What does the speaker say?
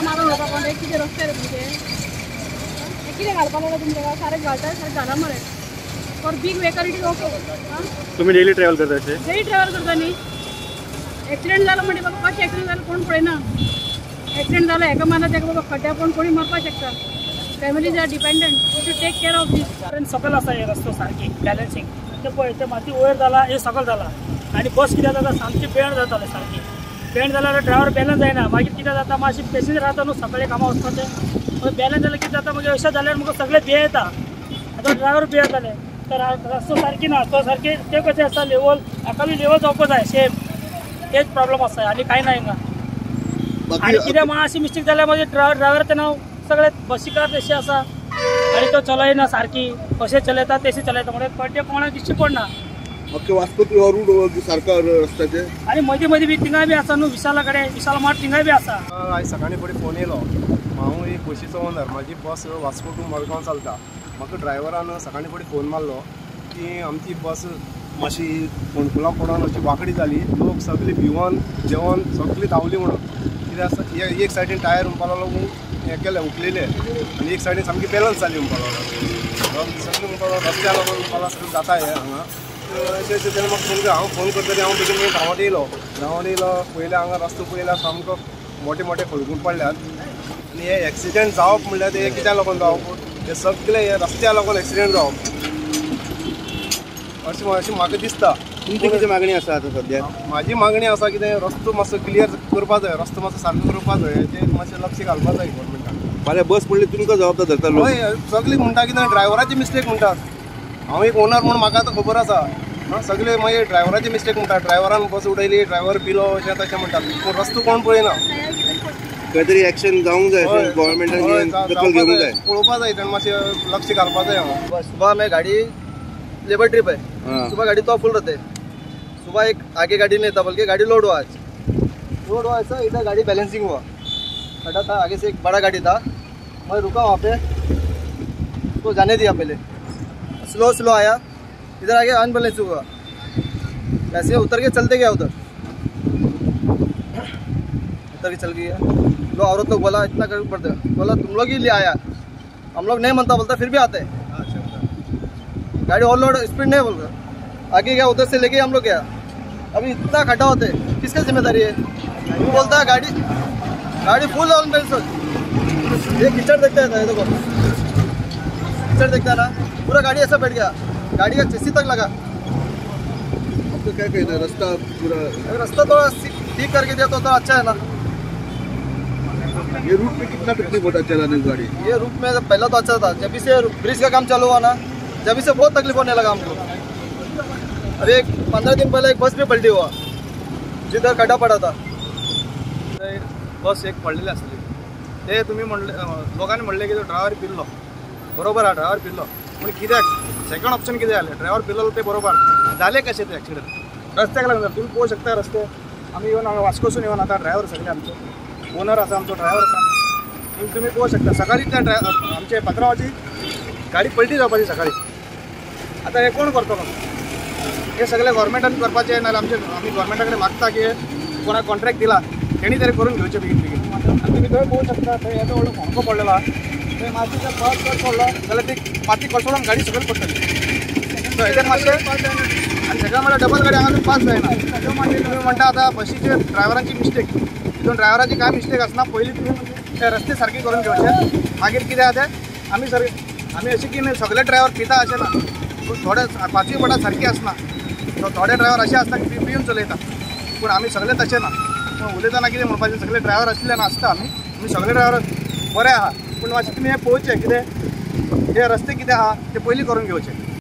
मारून वचपा कितें रस्ते रे तुमचे, कितें घालपाक लागला तुमच्या सारें घालता सारें घाला मरे. For big vehicle it is okay. तुम्ही डेली ट्रॅव्हल करता? डेली ट्रॅव्हल करता न्ही. एक्सिडेंट जालो म्हणजे बाबा कशें एक्सिडेंट जालो कोण पळयना. एक्सिडेंट जालो हेका मारला तेका बाबा खड्ड्या पण कोणी मरपाक शकता. Families are dependent, you should take care of this. कारण सकयल आसा हे रस्तो सारकी बॅलन्सींग ते पळय ते माती वयर जाला हे सकयल जाला आनी बस कितें जाता सामकी बेंड जाताले सारकी बेंड जाल्यार ड्रायव्हर बॅलन्स जायना. मागीर कितें जाता मातशी पॅसेंजर आसा न्हू सकाळी कामां वचपाचें मागीर बॅलन्स जाल्यार कितें जाता मागीर अशें जाल्यार म्हाका सगळे भियेता. आतां ड्रायव्हर भियेताले तर रस्तो सारकी ना तो सारके ते कशें आसा लेवल हाका लेवल जावपा जाय सेम तेच प्रॉब्लम आसा आनी कांय ना हिंगा. आनी कितें मातशी मिस्टेक जाल्यार मागीर ड्रायव्हर तेन्ना सगळे बसीकार तशे आसा आनी तो चलयना सारकी कशें चलयता तशें चलयता म्हणजे खड्डे कोणाक दिश्टी पडना. ओके वास्को हो रूट सारको रस्त्याचे आनी मदीं मदीं बी थिंगाय बी आसा न्हू विशाला कडेन विशाल मार्ट थिंगाय बी आसा. आयज सकाळीं फुडें फोन येयलो, हांव एक बशीचो ओनर, म्हाजी बस वास्को टू मडगांव चलता. म्हाका ड्रायव्हरान सकाळीं फुडें फोन मारलो की आमची बस मातशी फोंडकुलां पडोन अशी वांकडी जाली, लोक सगळे भिवन जेवन सगळी धांवली म्हणून. कितें आसा एक सायडीन टायर म्हणपाक लागलो हें केलें उखलिलें आनी एक सायडीन सामकी बॅलन्स जाली म्हणपाक लागलो सगळें म्हणपाक लागलो रस्त्या लागून म्हणपाक लागलो सगळें जाता हें हांगा अशें अशें. तेन्ना म्हाका फोन केलो, हांव फोन करतरी हांव बेगीन बेगीन धांवत येयलो. धांवत येयलो पयलें हांगा रस्तो पयला सामको मोठे मोठे खडगूट पडल्यात आनी हे एक्सिडंट जावप म्हणल्यार ते कित्याक लागून जावप, हे सगळे हे रस्त्या लागून एक्सिडंट जावप अशें अशें म्हाका दिसता. तुमची कितें मागणी आसा आतां सद्या? म्हाजी मागणी आसा कितें रस्तो मातसो क्लियर करपा जाय, रस्तो मातसो सारको करपा जाय, हेचेर मातशें लक्ष घालपा जाय गव्हर्मेंटान. फाल्यां बस पडली तुमकां जबाबदार धरता लोक? हय सगळीं म्हणटा कितें ड्रायव्हराची मिस्टेक म्हणटात. हांव एक ओनर म्हणून म्हाका आतां खबर आसा सगळे मागीर ड्रायव्हराची मिस्टेक म्हणटात, ड्रायव्हरान बस उडयली, ड्रायव्हर पिलो अशें तशें म्हणटात, पूण रस्तो कोण पळयना. खंय तरी एक्शन जावंक जाय, गव्हर्मेंटान दखल घेवंक जाय, पळोवपा जाय, ताणें मातशें लक्ष घालपा जाय. हांव सुबह में गाड़ी लेबर ट्रिप है, सुबह गाड़ी तो फुल रहते, सुबह एक आगे गाड़ी नहीं था बल्कि गाड़ी लोड हुआ, आज लोड हुआ ऐसा इधर गाड़ी बैलेंसिंग हुआ, खड़ा था आगे से एक बड़ा गाड़ी था, मैं रुका वहाँ पे, उसको जाने दिया पहले, स्लो स्लो आया, इधर आगे अनबैलेंस हुआ, ऐसे उतर के चलते गया, उधर उतर के चल गया. लो औरत लोग बोला इतना कर पड़ते, बोला तुम लोग ही ले आया, हम लोग नहीं मनता बोलता फिर भी आते, गाड़ी और लोड स्पीड नहीं बोल रहा, आगे गया उधर से लेके हम लोग गया. अभी इतना खड्डा होते किसका जिम्मेदारी है? वो बोलता है गाड़ी गाड़ी फुल ऑन बैलेंस. ये कीचड़ देखता है, देखो कीचड़ देखता है ना, पूरा गाड़ी ऐसा बैठ गया, गाड़ी का चेसी तक लगा. तो क्या कहना है, रास्ता पूरा रास्ता थोड़ा ठीक करके दिया तो अच्छा है ना. ये रूट में कितना तकलीफ होता चलाने गाड़ी? ये रूट में पहला तो अच्छा था, जब से ब्रिज का काम चालू हुआ ना जब से बहुत तकलीफ होने लगा हमको. अरे एक 15 दिन पहले एक बस भी पलटी हुआ जिधर खड्डा पड़ा था. बस एक पडलेली आसली ते तुमी म्हणले लोकांनी म्हणले की तो ड्रायव्हर पिल्लो, बरोबर आहा ड्रायव्हर पिल्लो, पूण कित्याक सेकंड ऑप्शन कितें जालें, ड्रायव्हर पिल्लो ते बरोबर जालें कशें ते एक्सिडंट रस्त्याक लागून जालें. तुमी पळोवंक शकता रस्ते आमी येवन हांगा वास्कोसून येवन आतां ड्रायव्हर सगळे आमचे ओनर आसा, आमचो ड्रायव्हर आसा, तुमी पळोवंक शकता. सकाळी त्या आमचे पात्रांवाची गाडी पलटी जावपाची सकाळी. आतां हें कोण करतलो? हे सगळे गव्हर्मेंटान करपाचें, नाजाल्यार आमचे आमी गव्हर्मेंटा कडेन मागता की कोणाक कॉन्ट्रॅक्ट दिला तेणी तरी करून घेवचें बेगीन बेगीन. आनी तुमी थंय पळोवंक शकता थंय येदो व्हडलो खोंको पडलेलो आहा, थंय मातशी जर बस चड पडलो जाल्यार ती माती कोसळून गाडी सकयल पडटली. सो हेजेर मातशें आनी सगळें म्हणल्यार डबल गाडी हांगा पास जायना. तुमी म्हणटा आतां बशीचे ड्रायव्हरांची मिस्टेक, तितून ड्रायव्हराची कांय मिस्टेक आसना. पयलीं तुमी ते रस्ते सारके करून घेवचे, मागीर कितें आहा तें आमी सारके आमी अशें की सगळे ड्रायव्हर पिता अशें ना, पूण थोडे पांचवी बोटां सारकी आसना, थोडे ड्रायव्हर अशें आसता की पिवन चलयता, पूण आमी सगळे तशें ना. पूण उलयतना कितें म्हणपाचें सगळे ड्रायव्हर आशिल्ले नासता, आमी सगळे ड्रायव्हर बरे आहा, पूण मातशें तुमी हें पळोवचें कितें हे रस्ते कितें आहा ते पयलीं करून घेवचे.